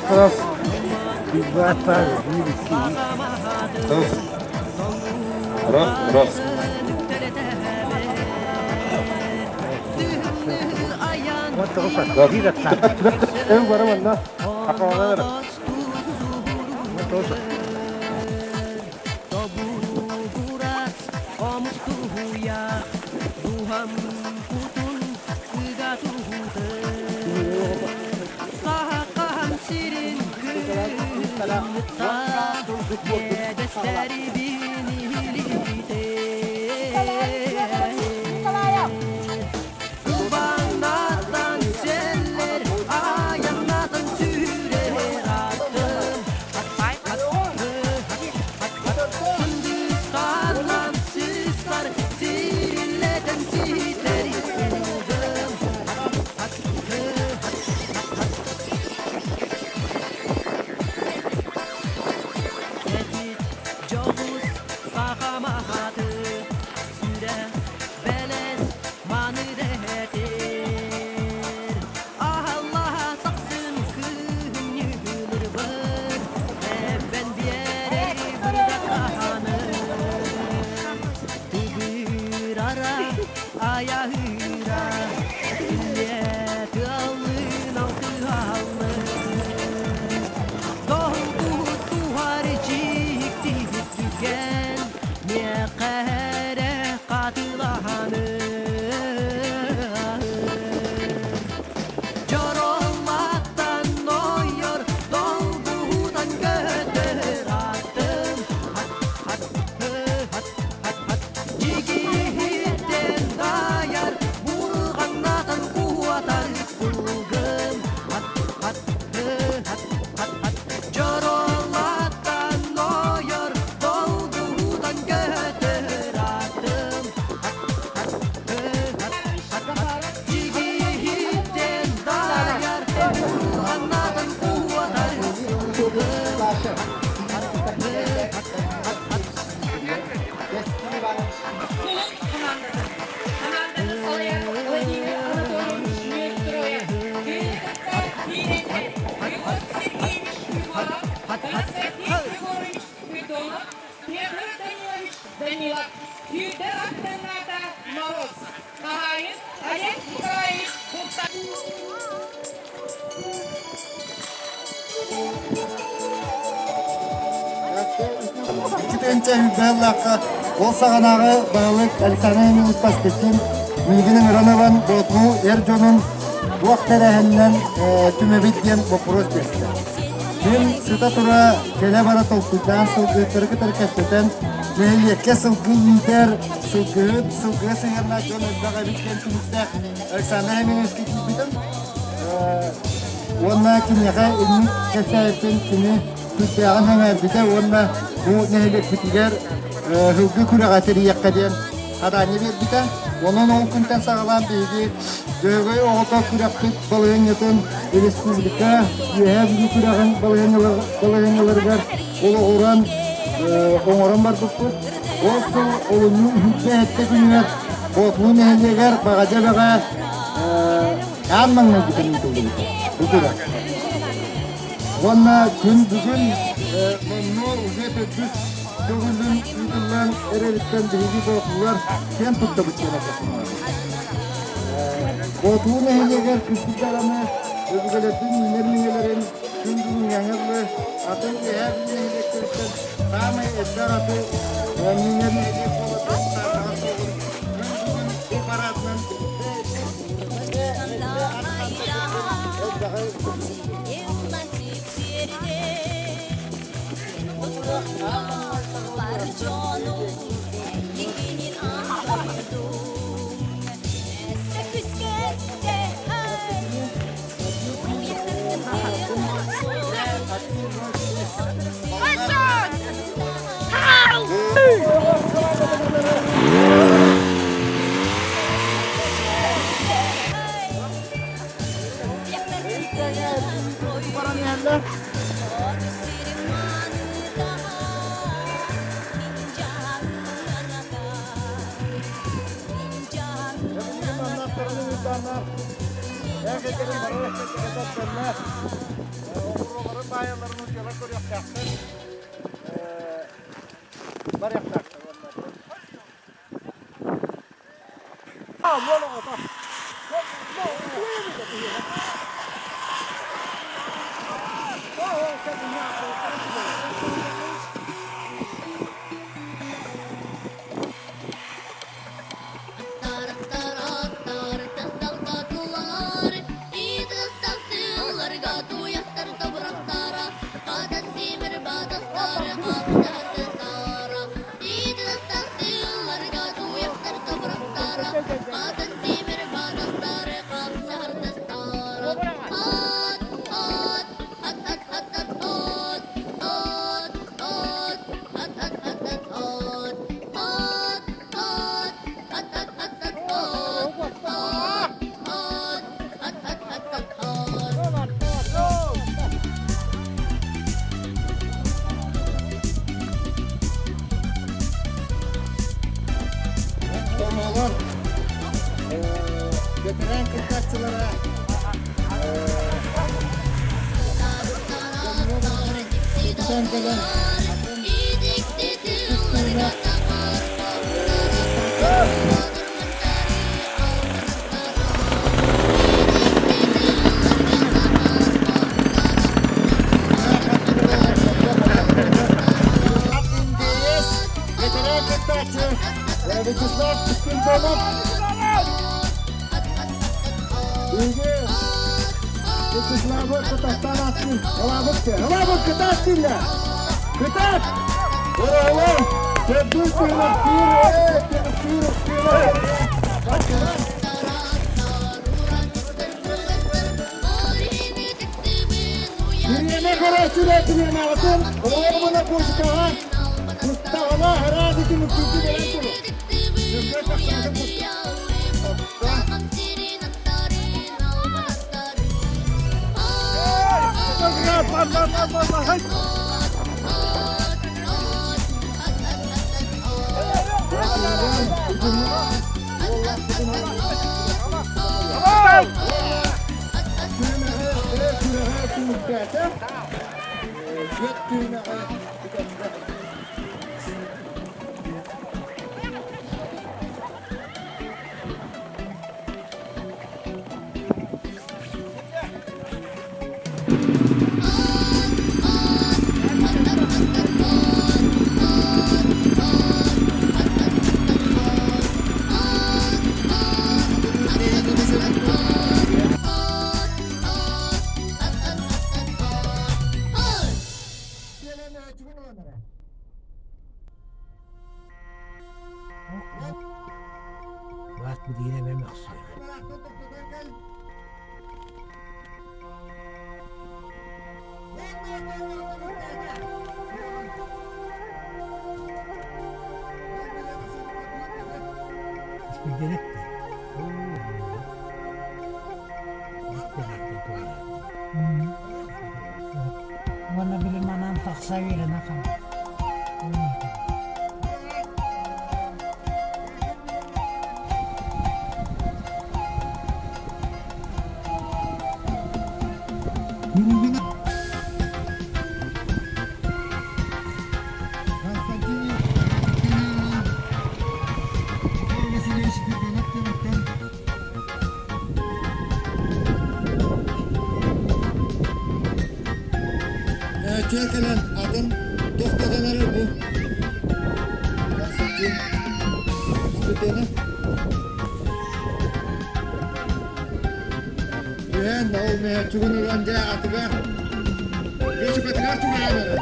Раз, два, три, раз, раз. Икки тыһыынча ол саҕанааҕы баһылык Александр Емельевич Паскевкин миигин ыҥыран ылан Боотулуу эр дьонун туох тэрээһининэн түмэбит диэн боппуруос биэрдэ. Мин сыта-тура кэлэ-бара толкуйдаан сылгыһыттары кытары кэпсэтэн, нэһилиэккэ сылгы иитэр, сылгыһыт, сылгыга сыһыаннаах дьон элбэх эбит диэн түмүктээх Александр Емельевичка киирбитим. Уонна киниэхэ инник кэпсээбиппин кини сүрдээҕин сэҥээрбитэ уонна бу нэһилиэкпитигэр сылгы күрэҕэ тэрийиэххэ диэн хадаанньа биэрбитэ. Онон ол күнтэн саҕалаан биһиги Дьөһөгөй оҕото күрэхпит балаһыанньатын республика Үөһээ Бүлүү күрэҕин балаһыанньаларыгар олоҕуран оҥорон барбыппыт. Ол сыл олунньу үһүнчэ күнүгэр Боотулуу нэһилиэгэр Баҕадьа Эбэҕэ аан маҥнайгытын ыытыллыбыта бу күрэх. Уонна күн бүгүн номнуо уже төрдүс төгүлүн ыытыллан эрэриттэн биһиги боотулар киэн туттабыт диэн этэ. Боотулуу нэһилиэгэр кырдьык даҕаны өбүгэлэрбит үүнэр миҥэлэрин күн бүгүҥҥэ дылы атын Үөһээ Бүлүү нэһилиэктэриттэн саамай элбэх аты үүнэр нэһилиэк буоларын саарбаҕа суоҕун күн бүгүн бу параадынан Нэһилиэктэрин бары кэтэтэннэ оҕуруоларын баайалларын утуйалар көрүөхтээхтэр. Барыахтаахтар уонна. Оҕолор ветеран кыттааччылара кытан кэлэн Ветеран кыттааччы Вячеслав Спиридонов Үйге Вячеславы Кытаттан аттын. Ылабыт Ылабыт кытат диллер. Кытат! Оğlum, tebrik ederim. Бириэмэ көрөөччүлэр бириэмэҕитин оҕолорбуна музыкаҕа куттаҕына араас итимиктиирги биэрэн туру. Сүргэ тахсыбытын Түмүктээтэ. Түөрт түһүмэҕи бүтэрдэ. Баат билигин эмэ мөхсүө. Испирдиэнэп Уонна били манан тахса үөрэнэ хаалар. Константин Васильевич Бегунов диэн Чүө кэлэн атын тохтотон эрэр бу Константин Степенов Түһэн ол мөһөччүгүн ылан дьэ атыгар Бөчүкэтигэр чугаһаан эрэр.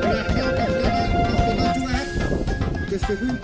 Күрэххэ тохтотон чугаһар. Көстөкүүн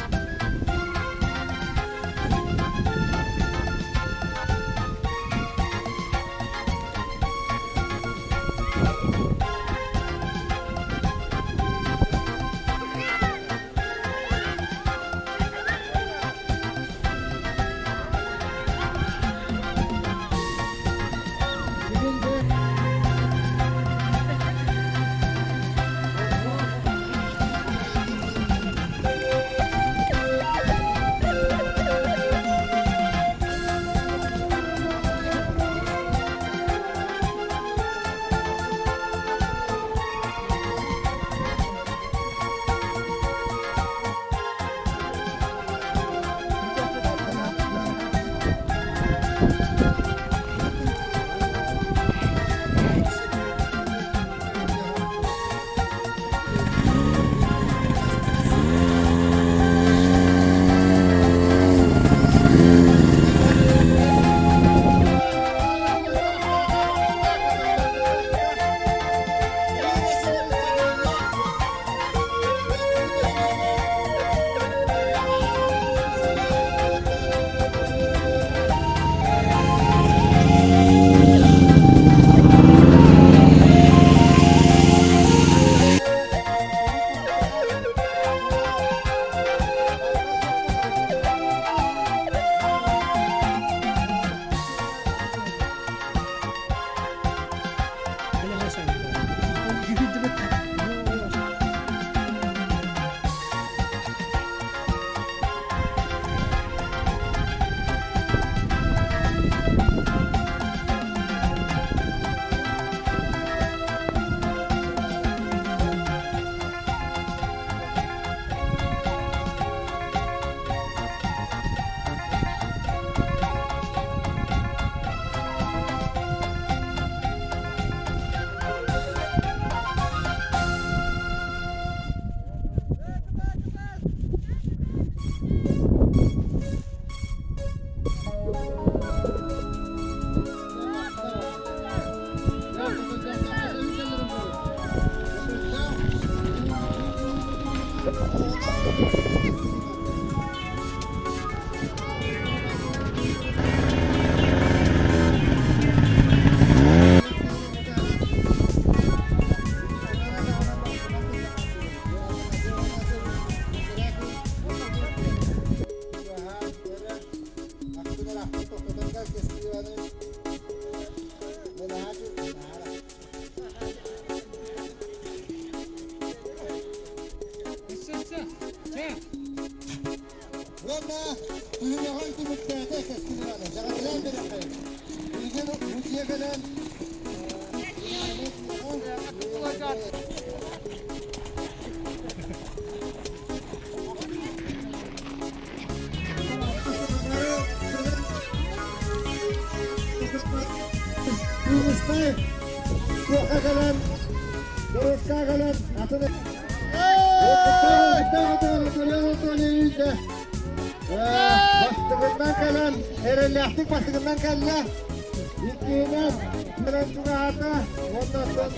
Уонна түһүмэҕин түмүктээтэ Кэскилинаны дьаҕатылаан биэрэххэ. Билигин бу дьиэ кэлэн Кыылыстай туохха кэлэн, боруоска кэлэн атын Бастыгынан кэлэн, эрэллээхтик бастыгынан кэллэ. Иккиһинэн, кэлэн чугаһаата, уонна оттон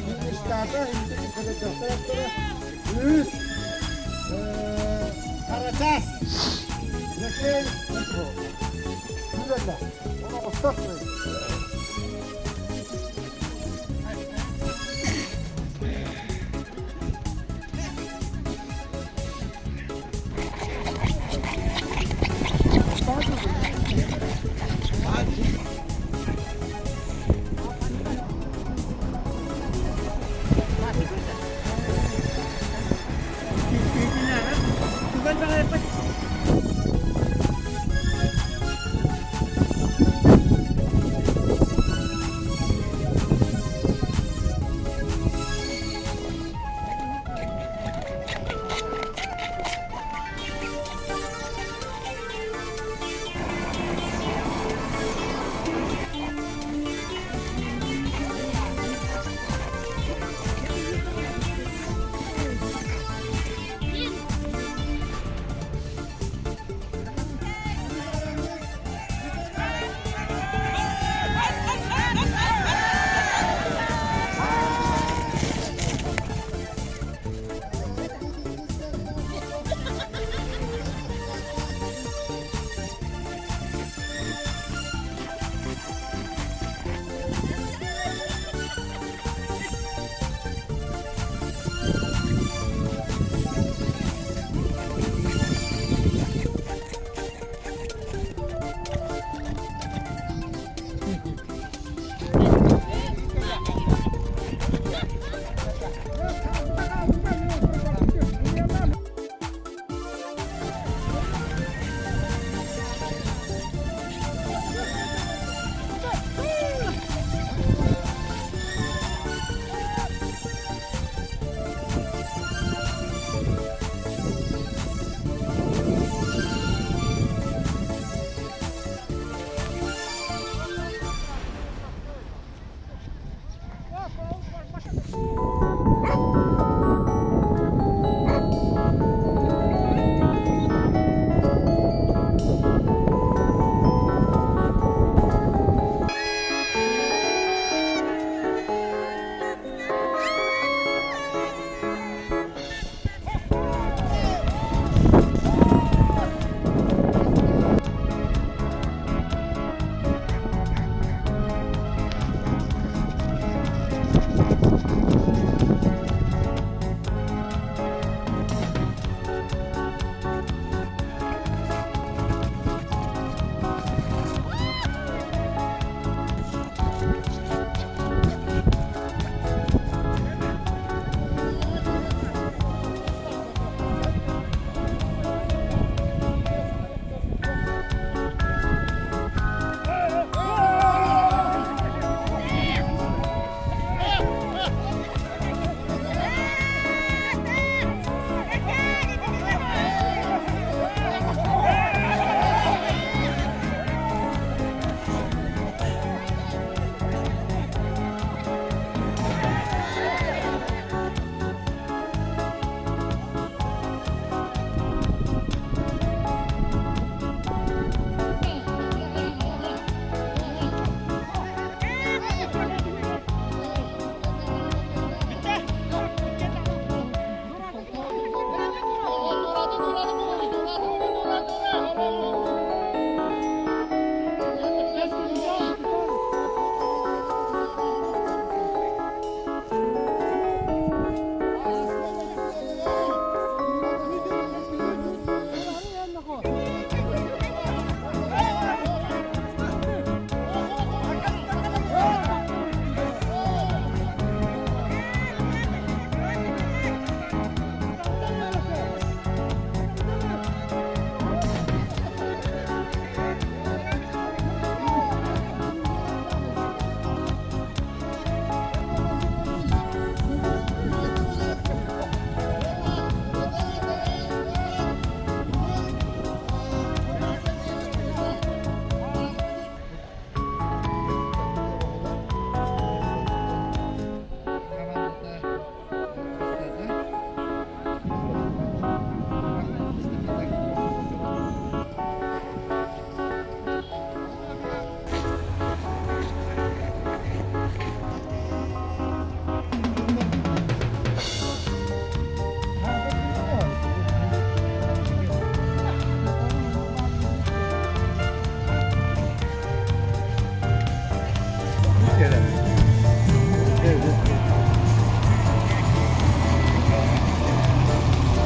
фиништаата, Үс, Карачаас, Лэкей, Күрэллэ. Оны остос.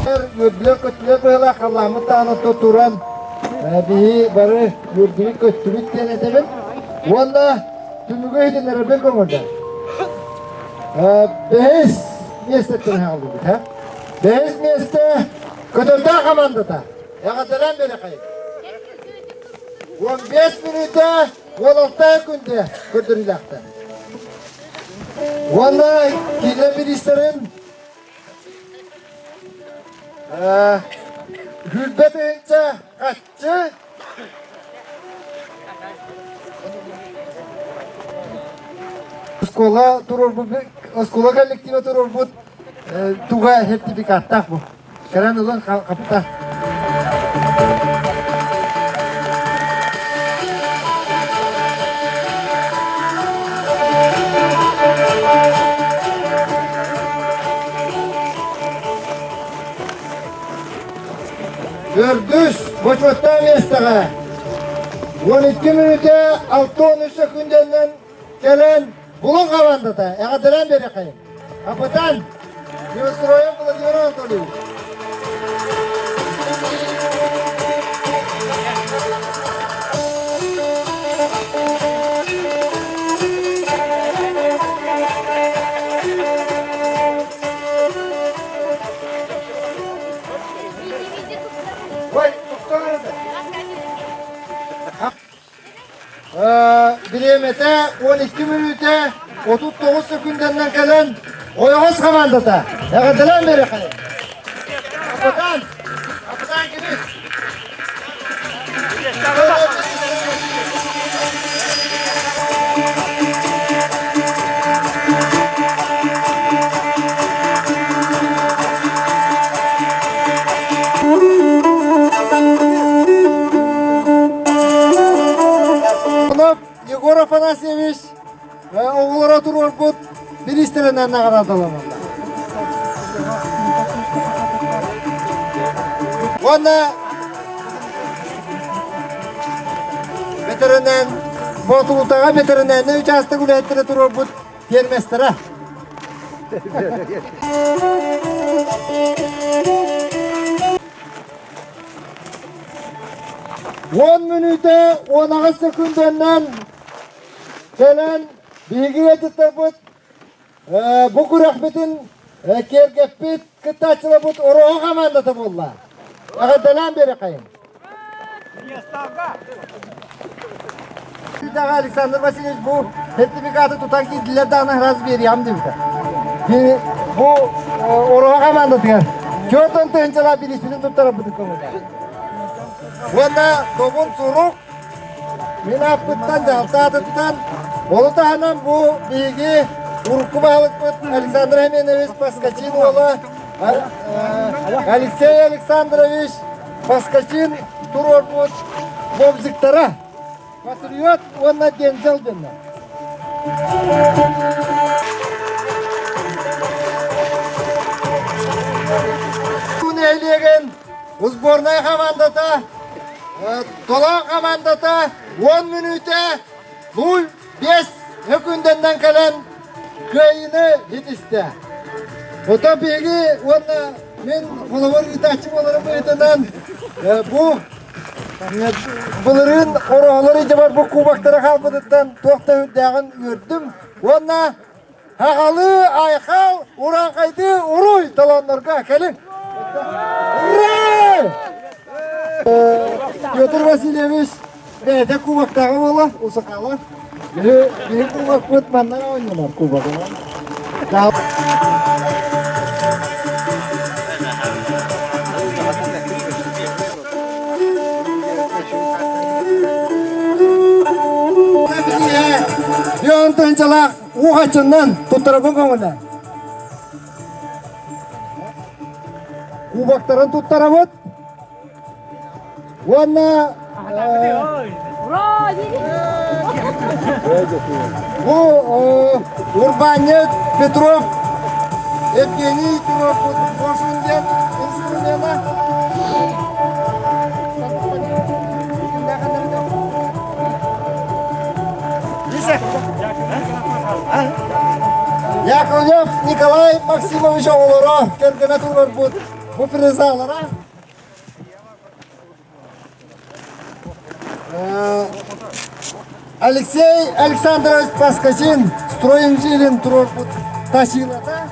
Үөрдүлэр-көттүлэр быһыылаах халлааммыт даҕаны туран биһи бары үөрдүбүт-көттүбүт диэн этэбин. Уонна түмүгү иһитиннэрэрбин көҥүллэр. Бэһис миэстэттэн хааллыбыт. Бэһис миэстэ Көтөрдөөх хамаандата. Эҕэрдэлээн биэрэхэйин. 15 мүнүүтэ 16 күндэ көрдөрүүлээхтэр. Уонна киинэ министрин Хүрбэ тыһыынча хаччы Оскуола туруорбут, оскуола коллектива туруорбут туга сертификаттаах бу. Кэлэн ылан хапта. Төрдүс бочуоттаах миэстэҕэ 12 мүнүүтэ 63 секундэннэн кэлэн Булуҥ хамаандата эҕэрдэлээн биэриэххэйиҥ. Капитан Неустроев Владимир Анатольевич. Бириэмэтэ 12 мүнүүтэ 39 секундэннэн кэлэн ойоҕос хамаандата эҕэрдэлээн биэриэххэйиҥ. Капитан! Капитан кимий? Егор Афанасьевич оҕолоро туруорбут бириистэринэн наҕараадаланаллар. Уонна бэтэринэн Боотулутаҕа бэтэринээннэй учаастак үлэһиттэрэ туруорбут тиэрмэстэрэ. 10 мүнүүтэ 18 секундэннэн кэлэн биһиги ыалдьыттарбыт бу күрэхпитин киэргэппит кыттааччыларбыт Ороһу хамаандата буолла. Эҕэрдэлээн биэрэхэйин. Александр Васильевич бу сертификаты тутан киирдилэр даҕаны раз биэриэҕим диэбитэ. Бу Ороһу хамаандатыгар 40 тыһыынчалаах бирииспитин туттарарбытын көҥүллээх. Уонна Добун сурук мин ааппыттан дьаһалтаатыттан ону таһынан бу биһиги урукку баһылыкпыт Александр Аменович Поскачин уола Алексей Александрович Поскачин туруорбут бобзиктара Патриот уонна Дензел диэннэр. Нэһилиэгин сборная хамаандата Толоон хамаандата 10 мүнүүтэ 0-5 өкүндэннэн кэлэн кыайыыны ситистэ. Оттон биһиги уонна мин холобур ыытааччы буоларым быһыытынан бу былырыын ороһолор идьабар бу кубоктара хаалбытыттан туох да үрдээҕин үөрдүм уонна Аҕалыы айхал, урааҥхайдыы уруй толооннорго кэлиҥ! Ура! Петр Васильевич бэйэтэ кубоктааҕы буола, усакала. Биһи кубокпыт манна оонньонор кубогынан. Бион тыһынчалаах Уу хаччыннан туттарабын көҥүлэ. Кубоктарын туттарабыт. Уонна бу урбаанньыт Петров Евгений туруорбут Коршун диэн инструмена. Яковлев Николай Максимович оҕолоро кэргэнэ туруорбут. Бу фрезалара Алексей Александрович Паскачин стройинжилин туруорбут тасилата.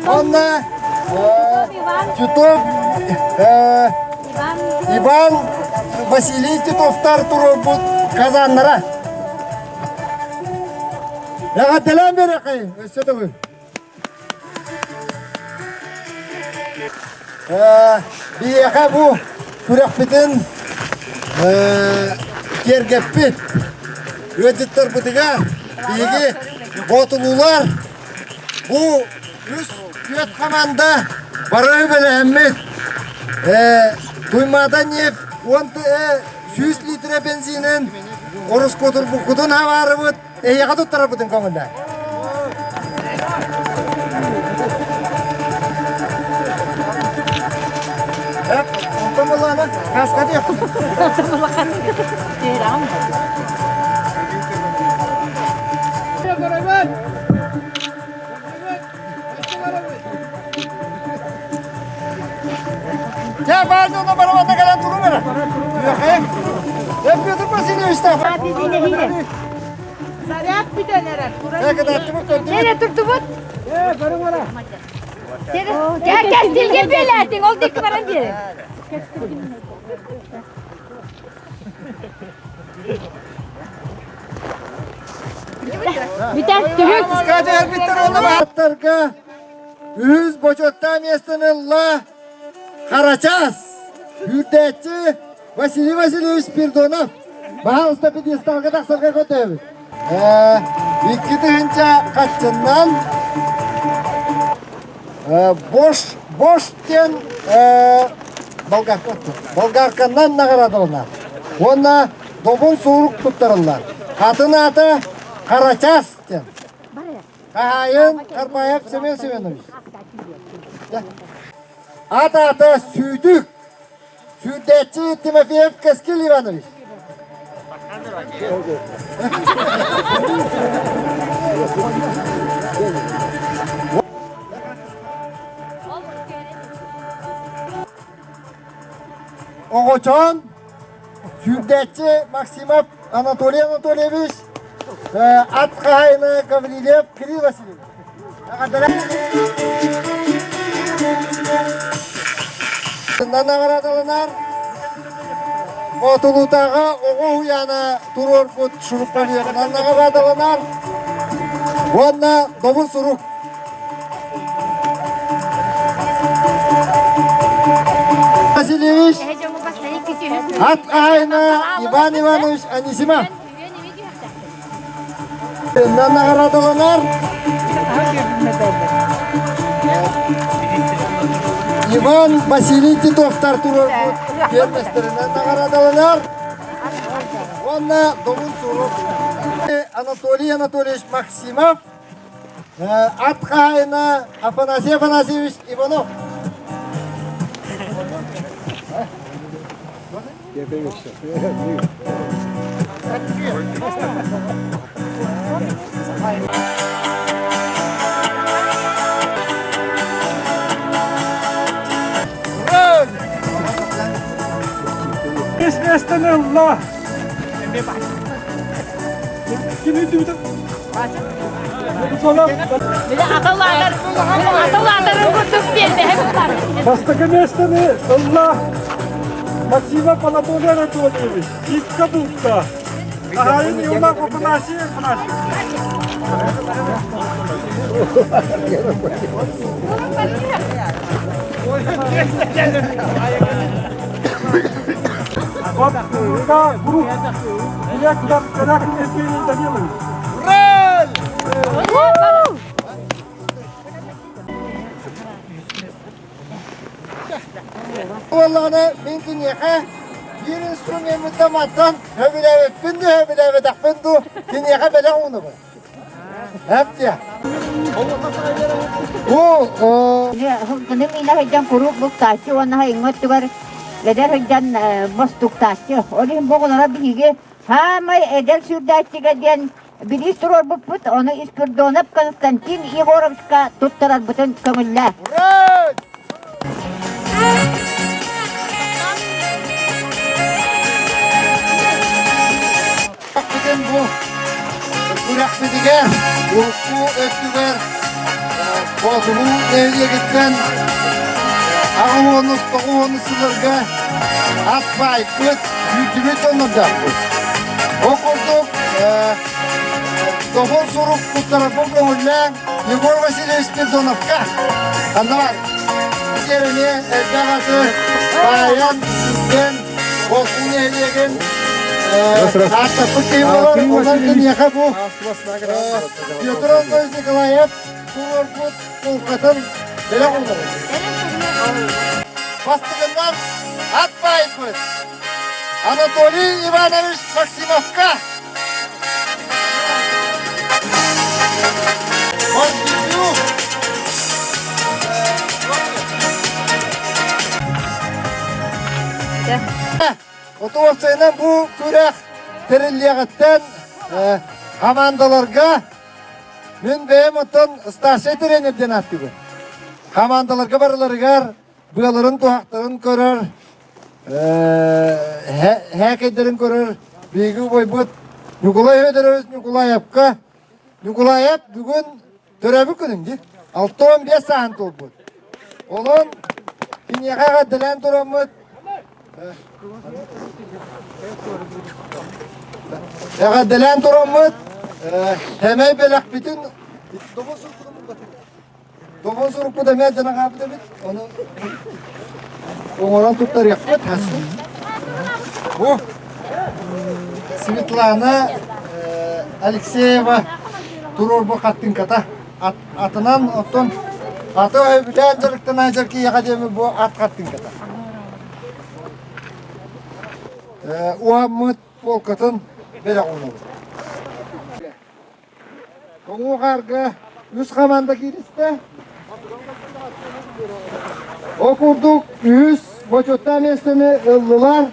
Онна Титов Иван Василий Титовтар туруорбут казаннара. Эҕэрдэлээн биэриэххэйиҥ өссө төгүл. Биһиэхэ бу күрэхпитин киэргэппит ыалдьыттарбытыгар биһиги боотулуулар бу үс түөрт хамаанда бары бэлэһэммит Туймаада нефть 100 литра бензинин ороскуотурбуккутун хабаарыбыт Эйиэхэ туттарарбытын көҥүллээ. Онтон буллаана каска диэх. Дьэ, баар дьоно барабанна кэлэн турун эрэ. Үөхэ. Петр Васильевич Заряд бүтэн эрэр. Нere турдубут? Дьэ, кэстилгэ бүөлээтиҥ, ол диэки баран биэрин. Бүтэн, түһүк. Аттарга үһүс бочуоттаах миэстэни ылла Харачаас Үүрдээччи Василий Васильевич Спиридонов. Баһаалыста пьедесталга тахсарга көрдөһөбүт. 2000 хаччыннан Бош Бош диэн болгарканнан наҕараадаланар уонна добун суурук туттарыллар. Атын аата Харачаас диэн. Хаһаайын Карбаев Семен Семенович. Ат аата Сүүтүк. Сүүрдээччи Тимофеев Кэскил Иванович. Оҕочоон сүүрдээччи Максимов Анатолий Анатольевич, ат хаһаайына Гаврильев Кирилл Васильевич. Наҕараадаланар Боотулуутааҕы оҕо уһуйаана туруорбут шуруппалиятынан наҕараадаланар уонна добун сурук. Васильевич ат хаһаайына Иван Иванович Анисимов. Наҕараадаланар Иван Василий Титовтар туруорбут пиэрмэстэринэн наҕараадаланар уонна Добун Сурук Анатолий Анатольевич Максимов ат хаһаайына Афанасий Афанасьевич Иванов. Үс миэстэни ылла. Кими дүйтү? Бастакы миэстэни ылла Максимов Анатолий Анатольевич, Икка булта. Хаһаайын Иунак Афанасий Афанасьевич. Вот групп директор Корякин Евгений Данилович. Буоллаҕына мин киниэхэ биир инструмеммыттан мантан сөбүлээбиппин дуу, сөбүлээбэтэхпин дуу киниэхэ бэлэх уунабын. Эптиэ. Бу Сылгыны миинэ сылдьан куруук бултааччы уонна сайыҥҥы өттүгэр эдэр сылдьан мостуктааччы. Ол иһин бу оҕолоро биһиги саамай эдэр сүүрдээччигэ диэн Билиис туруорбуппут, ону Испирдонов Константин Егоровичка туттарарбытын көҥүллээ. Бүгүн бу күрэхпитигэр урукку өттүгэр Боотулуу нэһилиэгиттэн аҕыс тоҕус сылларга ат баайбыт, күүтүбүт дьоннордоохпут. Ол курдук Добун сурук туттарарбын көҥүллээн Егор Васильевич Спиридоновка ханна бар? Сиэрэни элбэх аты баайан, үктэн, Боотулуу нэһилиэгин ааттаппыт киһи буолар. Онон киниэхэ бу Петр Антонович Николаев туруорбут кулкатын бэлэх уунабыт. Бастыгынан ат баайбыт Анатолий Иванович Максимовка. Отуопсайынан бу күрэх тэриллиэҕиттэн хамаандаларга мин бэйэм оттон старшай тренер диэн ааттыыбын. Хамаандаларга барыларыгар быаларын туһахтарын көрөр, һээкэйдэрин көрөр биһиги убайбыт Ньукулай Федорович Ньукулаевка Ньукулаев бүгүн төрөөбүт күнүн дии 65 сааһын туолбут. Онон киниэхэ эҕэрдэлээн тураммыт эҕэрдэлээн тураммыт сэмэй бэлэхпитин Добун сурукпут эмиэ дьон хаалбыт эбит. Ону оҥорон туттарыахпыт. Бу Светлана Алексеева туруорбу хаттыҥката. Атынан оттон аты өйбүтээн дьарыктанан дьаркыйаҕа диэми бу ат хаттыҥката. Уаммыт полкатын бэлэх уунабыт. Тоҥуу хаарга үс хамаанда кииристэ. Ол курдук үһүс бочуоттаах миэстэни ыллылар.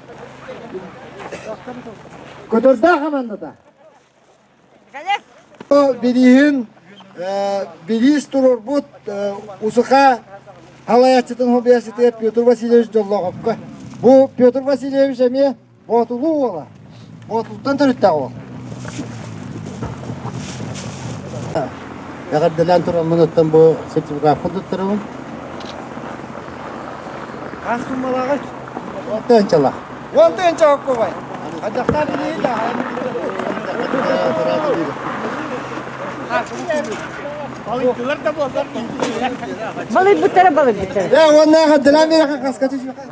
Көтөрдөөх хамаандата. Бирииһин бириис туруорбут Усуха халайааччытын хобуйааччытыгар Петр Васильевич Дьоллооховка. Бу Петр Васильевич эмиэ Боотулуу уола. Боотулуттан төрүттээх уол. Эҕэрдэлээн тураммын оттон бу сертификаппын туттарабын. Хас суммалааҕый? 10 тыһыынчалаах. 10 тыһыынча оккубай. Хадьахтаах билии да. Балыйбыттара балыйбыттара. Э, уонна эҕэрдэлээн биэрэхэ хаска түһүөхэ.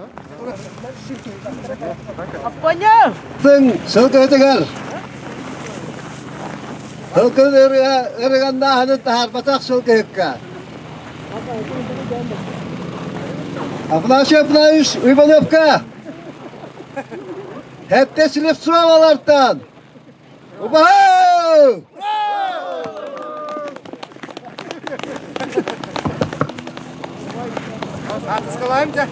Аппаня! Тыҥ сылгыһытыгар Сылгы ырыганнааһыны таһаарбатах сылгыһыкка. Афанасий Афанасьевич Ивановка Хэтте Слепцовалартан Убаһа! Атыскалайым дьэ.